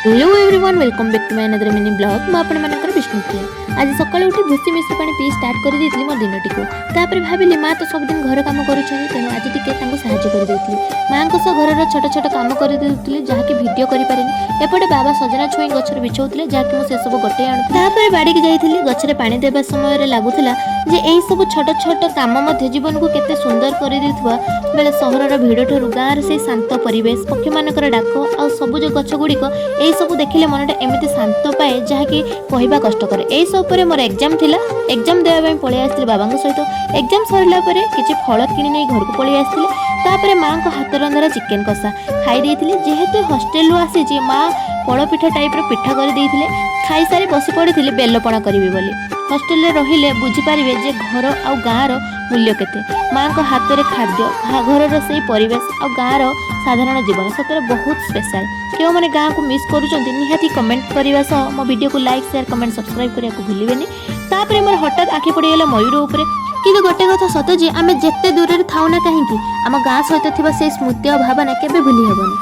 Hello everyone, welcome back to my another mini vlog. ମୁଁ ଆପଣମାନଙ୍କର ବିଷ୍ଣୁପ୍ରିୟା। ଆଜି ସକାଳୁ ଉଠି ଭୁସି ମିଶ୍ରି ପାଣି ପିଇ ଷ୍ଟାର୍ଟ କରିଦେଇଥିଲି ମୋ ଦିନଟିକୁ। ତାପରେ ଭାବିଲି, ମା ତ ସବୁଦିନ ଘର କାମ କରୁଛନ୍ତି, ତେଣୁ ଆଜି ଟିକେ ତାଙ୍କୁ ସାହାଯ୍ୟ କରିଦେଉଥିଲି। ମାଙ୍କ ସହ ଘରର ଛୋଟ ଛୋଟ କାମ କରିଦେଉଥିଲି, ଯାହାକି ଭିଡ଼ିଓ କରିପାରିନି। ଏପଟେ ବାବା ସଜନା ଛୁଇଁ ଗଛରେ ବିଛଉଥିଲେ, ଯାହାକି ମୁଁ ସେସବୁ ଗୋଟେଇ ଆଣୁଥିଲି। ତାପରେ ବାଡ଼ିକି ଯାଇଥିଲି। ଗଛରେ ପାଣି ଦେବା ସମୟରେ ଲାଗୁଥିଲା ଯେ ଏହି ସବୁ ଛୋଟ ଛୋଟ କାମ ମଧ୍ୟ ଜୀବନକୁ କେତେ ସୁନ୍ଦର କରିଦେଉଥିବା ବେଳେ ସହରର ଭିଡ଼ଠାରୁ ଗାଁର ସେଇ ଶାନ୍ତ ପରିବେଶ, ପକ୍ଷୀମାନଙ୍କର ଡାକ ଆଉ ସବୁଜ ଗଛ ଗୁଡ଼ିକ, ଏହିସବୁ ଦେଖିଲେ ମନଟା ଏମିତି ଶାନ୍ତ ପାଏ, ଯାହାକି କହିବା କଷ୍ଟକର। ଏହିସବୁ ପରେ ମୋର ଏକ୍ଜାମ୍ ଥିଲା। ଏକ୍ଜାମ୍ ଦେବା ପାଇଁ ପଳେଇ ଆସିଥିଲି ବାବାଙ୍କ ସହିତ। ଏକ୍ଜାମ୍ ସରିଲା ପରେ କିଛି ଫଳ କିଣି ନେଇ ଘରକୁ ପଳେଇ ଆସିଥିଲି। ତାପରେ ମାଆଙ୍କ ହାତ ରନ୍ଧାର ଚିକେନ୍ କଷା ଖାଇ ଦେଇଥିଲି। ଯେହେତୁ ହଷ୍ଟେଲରୁ ଆସିଛି, ମା ପୋଡ଼ପିଠା ଟାଇପ୍ର ପିଠା କରିଦେଇଥିଲେ। ଖାଇସାରି ବସି ପଡ଼ିଥିଲି ବେଲପଣା କରିବି ବୋଲି। ହଷ୍ଟେଲରେ ରହିଲେ ବୁଝିପାରିବେ ଯେ ଘର ଆଉ ଗାଁର ମୂଲ୍ୟ କେତେ। ମାଆଙ୍କ ହାତରେ ଖାଦ୍ୟ, ଘରର ସେଇ ପରିବେଶ ଆଉ ଗାଁର ସାଧାରଣ ଜୀବନ ସତରେ ବହୁତ ସ୍ପେଶାଲ। କେଉଁମାନେ ଗାଁକୁ ମିସ୍ କରୁଛନ୍ତି, ନିହାତି କମେଣ୍ଟ କରିବା ସହ ମୋ ଭିଡ଼ିଓକୁ ଲାଇକ୍, ସେୟାର, କମେଣ୍ଟ, ସବସ୍କ୍ରାଇବ୍ କରିବାକୁ ଭୁଲିବେନି। ତାପରେ ମୋର ହଠାତ୍ ଆଖି ପଡ଼ିଗଲା ମୟୂର ଉପରେ। କିନ୍ତୁ ଗୋଟେ କଥା ସତ ଯେ ଆମେ ଯେତେ ଦୂରରେ ଥାଉ ନା କାହିଁକି, ଆମ ଗାଁ ସହିତ ଥିବା ସେଇ ସ୍ମୃତି ଆଉ ଭାବନା କେବେ ଭୁଲି ହେବନି।